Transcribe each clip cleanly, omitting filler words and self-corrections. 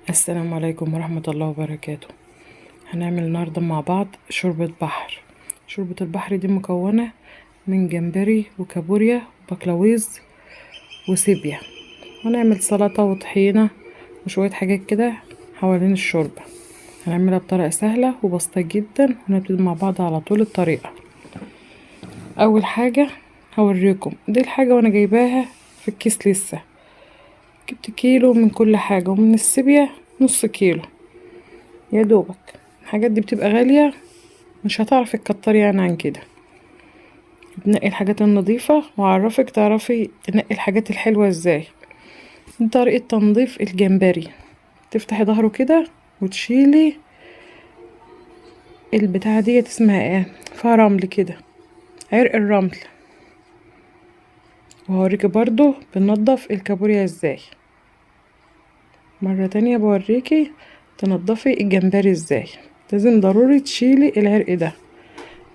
السلام عليكم ورحمة الله وبركاته. هنعمل النهاردة مع بعض شوربة بحر. شوربة البحر دي مكونة من جمبري وكابوريا وبقلاويظ وسيبيا، وهنعمل سلطة وطحينة وشوية حاجات كده حوالين الشوربة. هنعملها بطريقة سهلة وبسيطة جدا، ونبتدي مع بعض على طول الطريقة. أول حاجة هوريكم دي الحاجة وأنا جايباها في الكيس لسه. جبت كيلو من كل حاجة، ومن السيبيا نص كيلو يا دوبك. الحاجات دي بتبقى غالية، مش هتعرفي تكتري يعني عن كده. تنقي الحاجات النظيفة، وأعرفك تعرفي تنقي الحاجات الحلوة ازاي. دي طريقة تنظيف الجمبري. تفتحي ظهره كده وتشيلي البتاعة ديت، اسمها ايه، فيها رمل كده، عرق الرمل. وهوريكي برضو بننضف الكابوريا ازاي. مرة تانية بوريكي تنضفي الجمبري ازاي. لازم ضروري تشيلي العرق ده.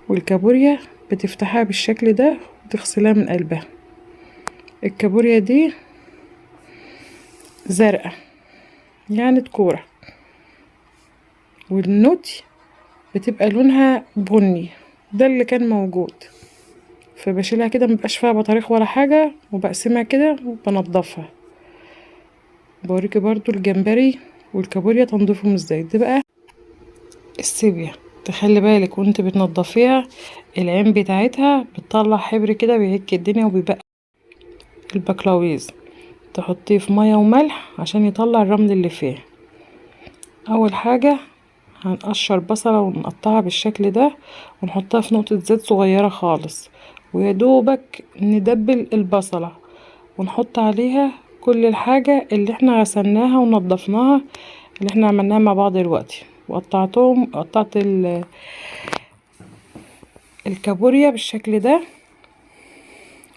والكابوريا بتفتحها بالشكل ده وتغسلها من قلبها. الكابوريا دي زرقاء يعني تكورة، والنوتي بتبقى لونها بني، ده اللي كان موجود. فبشيلها كده مبقاش فيها بطاريخ ولا حاجة، وبقسمها كده وبنضفها. بوريكي برضو الجمبري والكابوريا تنضيفهم ازاي. دي بقى السيبيا، تخلي بالك وانت بتنضفيها العين بتاعتها بتطلع حبر كده بيعك الدنيا. وبيبقى البقلاويز تحطيه في ميه وملح عشان يطلع الرمل اللي فيه. اول حاجه هنقشر بصله ونقطعها بالشكل ده، ونحطها في نقطه زيت صغيره خالص، ويا دوبك ندبل البصله ونحط عليها كل الحاجه اللي احنا غسلناها ونضفناها اللي احنا عملناها مع بعض دلوقتي. وقطعتهم، قطعت الكابوريا بالشكل ده،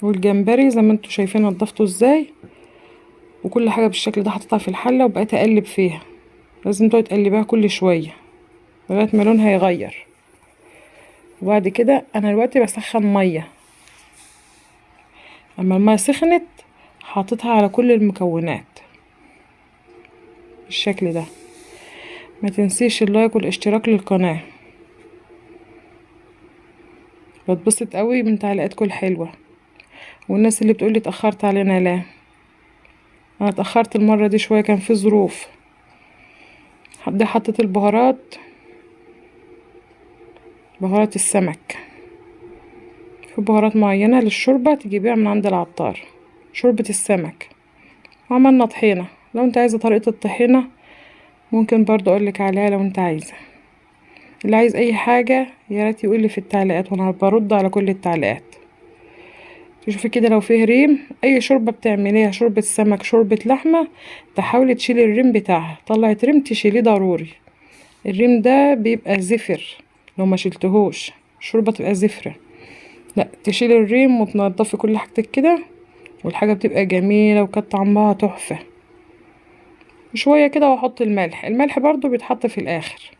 والجمبري زي ما انتوا شايفين نضفته ازاي، وكل حاجه بالشكل ده حطيتها في الحله وبقيت اقلب فيها. لازم تقعدي تقلبيها كل شويه لغايه ما لونها يغير. وبعد كده انا دلوقتي بسخن ميه، اما الميه سخنت حطيتها على كل المكونات بالشكل ده. ما تنسيش اللايك والاشتراك للقناه، بتبسط قوي من تعليقاتكم الحلوه. والناس اللي بتقولي اتاخرت علينا، لا انا اتاخرت المره دي شويه، كان في ظروف. دي حطيت البهارات، بهارات السمك، في بهارات معينه للشوربه تجيبيها من عند العطار، شوربه السمك. وعملنا طحينه، لو انت عايزه طريقه الطحينه ممكن برضو اقولك عليها لو انت عايزه. اللي عايز اي حاجه يا ريت يقولي في التعليقات، وانا برد على كل التعليقات. تشوفي كده لو فيه ريم، اي شوربه بتعمليها، شوربه سمك شوربه لحمه، تحاولي تشيلي الريم بتاعها. طلعت ريم تشيليه ضروري، الريم ده بيبقى زفر لو ما شلتهوش الشوربه تبقى زفره. لا تشيلي الريم وتنضفي كل حاجتك كده، والحاجه بتبقى جميله وكانت طعمها تحفه. شويه كده واحط الملح، الملح برضو بيتحط في الاخر.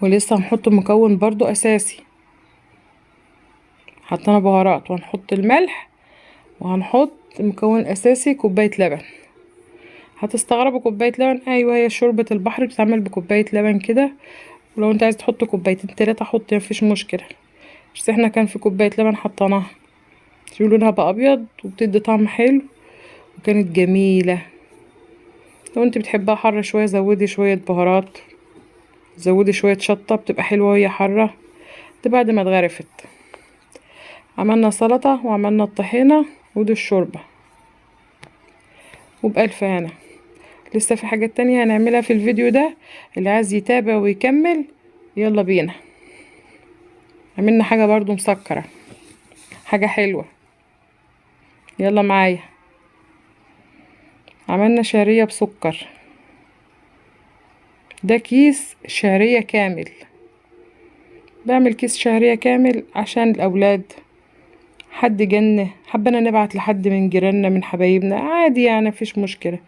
ولسه هنحط مكون برضو اساسي، حطينا بهارات وهنحط الملح، وهنحط مكون اساسي كوبايه لبن. هتستغربوا كوبايه لبن؟ ايوه هي شوربه البحر بتتعمل بكوبايه لبن كده. ولو انت عايز تحط كوبايتين تلاتة حط، مفيش مشكله، بس احنا كان في كوبايه لبن حطيناها. شوفوا لونها بقى ابيض وبتدي طعم حلو، وكانت جميله. لو انت بتحبها حره شويه زودي شويه بهارات، زودي شويه شطه، بتبقى حلوه وهي حاره. ده بعد ما اتغرفت عملنا سلطه وعملنا الطحينه ودي الشوربه، وبألف هنا. لسه في حاجات تانية هنعملها في الفيديو ده، اللي عايز يتابع ويكمل يلا بينا. عملنا حاجة برضو مسكرة، حاجة حلوة، يلا معايا. عملنا شعرية بسكر، ده كيس شعرية كامل. بعمل كيس شعرية كامل عشان الأولاد، حد جنة حبنا نبعت لحد من جيراننا من حبايبنا عادي يعني مفيش مشكلة.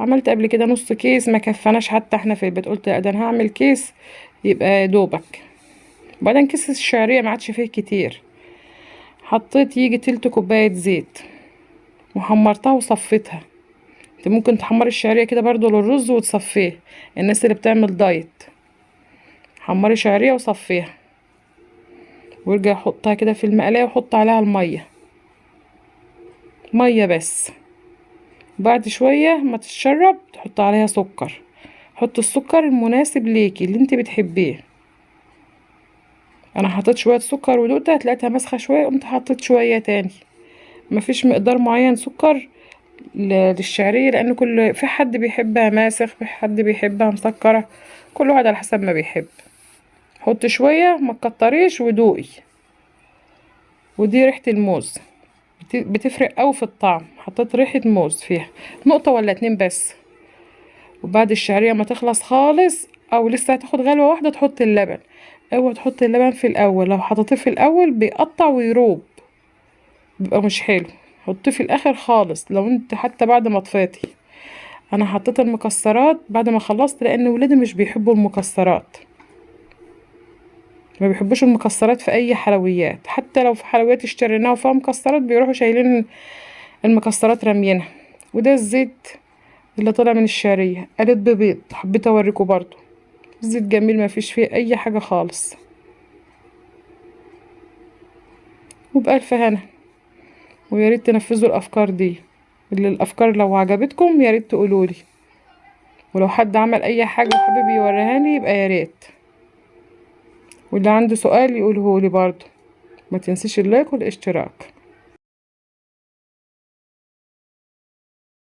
عملت قبل كده نص كيس ما كفناش حتى احنا في البيت، قلت لا ده انا هعمل كيس يبقى دوبك. وبعدين كيس الشعرية ما عادش فيه كتير، حطيت يجي تلت كوباية زيت وحمرتها وصفيتها. انت ممكن تحمري الشعرية كده برضو للرز وتصفية. الناس اللي بتعمل دايت، حمري شعرية وصفيها، وارجع حطها كده في المقلايه وحط عليها المية، مية بس. بعد شوية ما تتشرب تحط عليها سكر. حط السكر المناسب ليكي اللي انت بتحبيه. انا حطيت شوية سكر ودقتها طلعتها ماسخه شوية، قمت حطيت شوية تاني. مفيش مقدار معين سكر للشعريه، لان كل في حد بيحبها ماسخ، في حد بيحبها مسكره، كل واحد على حسب ما بيحب. حط شوية، ما تكتريش، ودوقي. ودي ريحه الموز بتفرق قوي في الطعم. حطيت ريحه موز فيها نقطة ولا اتنين بس. وبعد الشعرية ما تخلص خالص او لسه هتاخد غلوه واحدة تحط اللبن. اوعي تحط اللبن في الاول، لو حطيتيه في الاول بيقطع ويروب، بيبقى مش حلو. حطيه في الاخر خالص، لو انت حتى بعد ما طفيتي. انا حطيت المكسرات بعد ما خلصت، لان ولادي مش بيحبوا المكسرات، ما بيحبوش المكسرات في اي حلويات. حتى لو في حلويات اشتريناها وفيها مكسرات بيروحوا شايلين المكسرات راميينها. وده الزيت اللي طلع من الشعرية، قالت ببيض، حبيت اوريكم برضو. زيت جميل ما فيش فيه اي حاجة خالص. وبألف هنا. ويا ريت تنفذوا الافكار دي، اللي الافكار لو عجبتكم يا ريت تقولولي، ولو حد عمل اي حاجة وحابب يوريها لي يبقى يا ريت، واللي عنده سؤال يقوله لي برضو. ما تنسيش اللايك والاشتراك.